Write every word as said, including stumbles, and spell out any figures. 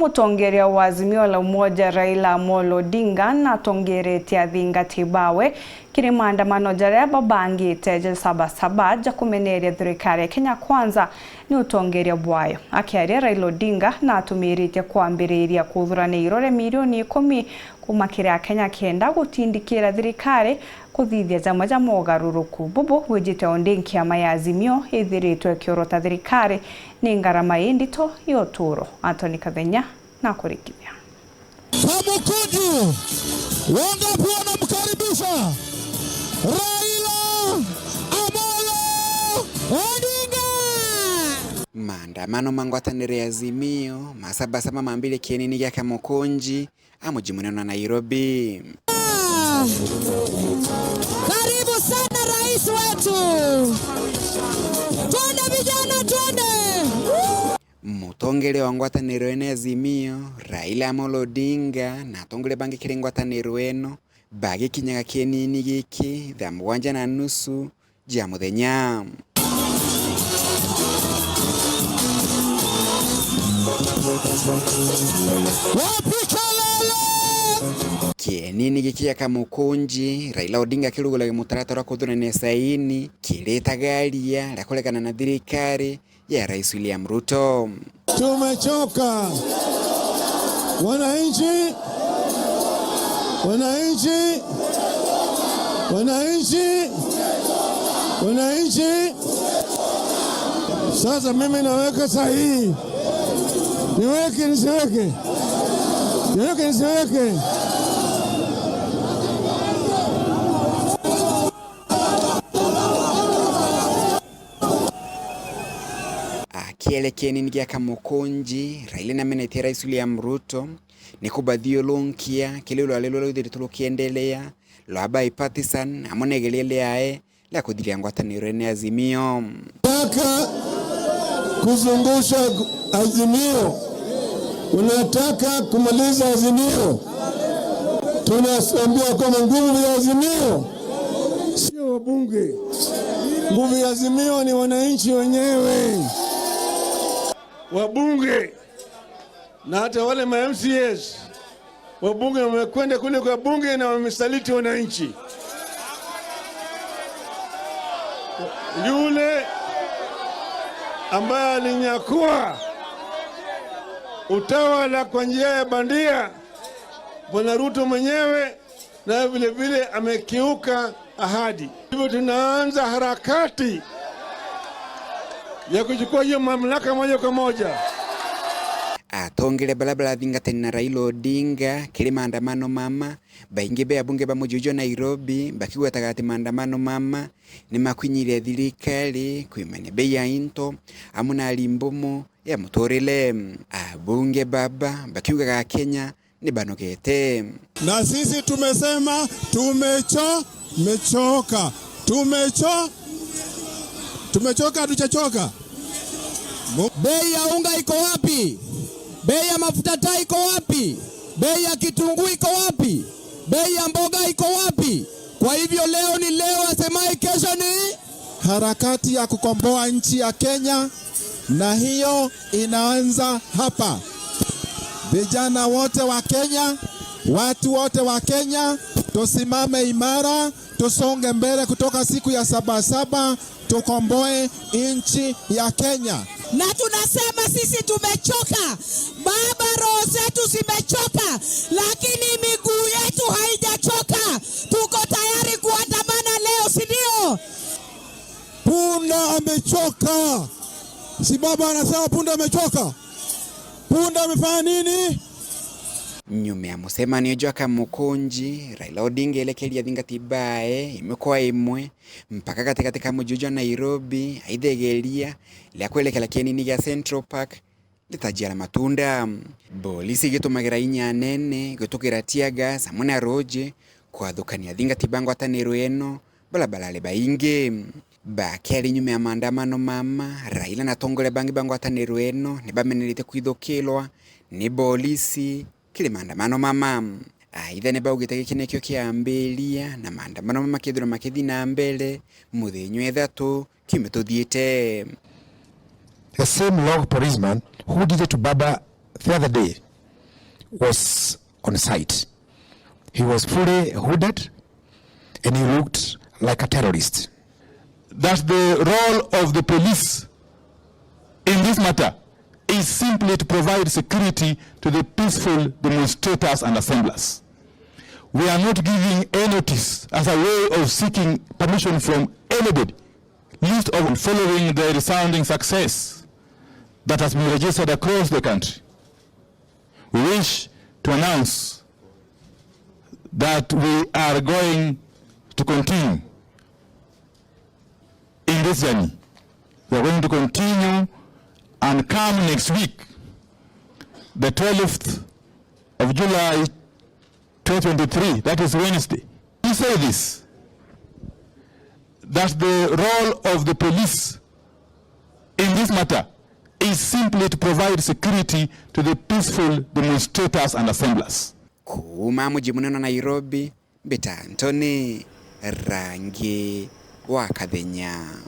Mutongeria wa Azimio la Umoja Raila Amolo Odinga natongeretie athingati bawe kiri maandamano jaria babangite ja Saba Saba ja kumeneria thirikari ya Kenya Kwanza ni utongeria bwayo. Akiaria, Raila Odinga natumiritie kwambiriria kuthurania irore milioni ikumi kuuma kiri Akenya kenda gutindikira thirikari kuthithia jamwe ja mogaruruku. Bubu bwijite o ndi nkiama ya Azimio ithiritwe ikiorota thirikari ni ngarama indito ya uturo. Anthony Kathenya nakurikithia. Kamukunji, wangapi wanamkaribisha Raila Amolo Odinga? Maandamano ma ngwataniro ya Azimio ma Saba Saba mambire kienini gia Kamukunji, a muji munene wa Nairobi. Ah! Karibu sana rais wetu. Twende vijana, twende. Mutongeria wa ngwataniro ene Azimio, Raila Amolo Odinga, na atongeria bangi kiri ngwataniro eno, bagikinyaga kienini giki thaa mugwanja na nusu jia muthenya. Wapi kelele? Kienini giki gia Kamukunji, Raila Odinga akiruguragia mutaratara wa kuthurania saini, kiritaga aria ria kuregana na thirikari ya Rais William Ruto. Tumechoka. Wananchi, wananchi, wananchi, wananchi. Sasa mimi naweka sahihi. Niweke, nisiweke? Niweke, nisiweke? Akierekeni ni gia Kamukunji, Raila namenetie Rais William Ruto ni kubathiurunkia kiri rwari ruria rwithiritwe rukiendelea rwa bipartisan, amwe na igeria riae ria kuthiria ngwataniro ene Azimio. Nataka kuzungusha Azimio. Unataka kumaliza Azimio. Tunaambia kwamba nguvu ya Azimio sio wabunge. Nguvu ya Azimio ni wananchi wenyewe. Wabunge na hata wale ma M C As, wabunge wamekwenda kule kwa bunge na wamesaliti wananchi. Yule ambaye alinyakua utawala kwa njia ya bandia, Bwana Ruto mwenyewe, naye vile vile amekiuka ahadi. Hivyo tunaanza harakati ya kuchukua hiyo mamlaka moja kwa moja. Atongeria baria barathingatania na Raila Odinga kiri maandamano mama, baingi be abunge ba muji uju jwa Nairobi bakigwetaga ati maandamano mama ni makwinyiria thirikari kwimania bei ya into amwe na hali mbumu ya muturire. Abunge baba bakiugaga Akenya ni banogete. Na sisi tumesema tumecho-, mechoka. Tumecho-, tumechoka, hatujachoka. Mu- Bei ya unga iko wapi? Bei ya mafuta taa iko wapi? Bei ya kitunguu iko wapi? Bei ya mboga iko wapi? Kwa hivyo leo ni leo, asemaye kesho ni harakati ya kukomboa nchi ya Kenya, na hiyo inaanza hapa. Vijana wote wa Kenya, watu wote wa Kenya, tusimame imara, tusonge mbele kutoka siku ya Saba Saba, tukomboe nchi ya Kenya. Na tunasema sisi tumechoka. Baba, roho zetu zimechoka, lakini miguu yetu haijachoka. Tuko tayari kuandamana leo, si ndio? Punda amechoka. Si baba anasema punda amechoka? Punda amefanya nini? Nyuma ya mucemanio jwa Kamukunji, Raila Odinga erekeria athingati bae imwe kwa imwe mpaka gatigati ka muji uju jwa Nairobi, aithegeria ria kwerekera kienini gia Central Park ritajiara matunda. Polisi igitumagira inya nene, gutukira tear gas amwe na ruji kwathukania athingati ba ngwataniro ino baria barari baingi. Bakiaria nyuma ya maandamano mama, Raila na atongoria bangi ba ngwataniro ino ni bamenerete kwithukirwa ni polisi kiri maandamano mama. Aitha ni baugite giki nikio kiambiria na maandamano mama makethirwa makithi na mbere muthenya wa ithatu kiumia tuthiite. The same law policeman who did it to Baba the other day, was on site. He was fully hooded and he looked like a terrorist. That the role of the police in this matter is simply to provide security to the peaceful demonstrators and assemblers. We are not giving a notice as a way of seeking permission from anybody, least of all following the resounding success that has been registered across the country. We wish to announce that we are going to continue in this journey. We are going to continue and come next week, the twelfth of July twenty twenty-three, that is Wednesday. We say this, that the role of the police in this matter is simply to provide security to the peaceful demonstrators and assemblers. Kuuma muji munene wa Nairobi, mbita Anthony Rangi wa Kathenya.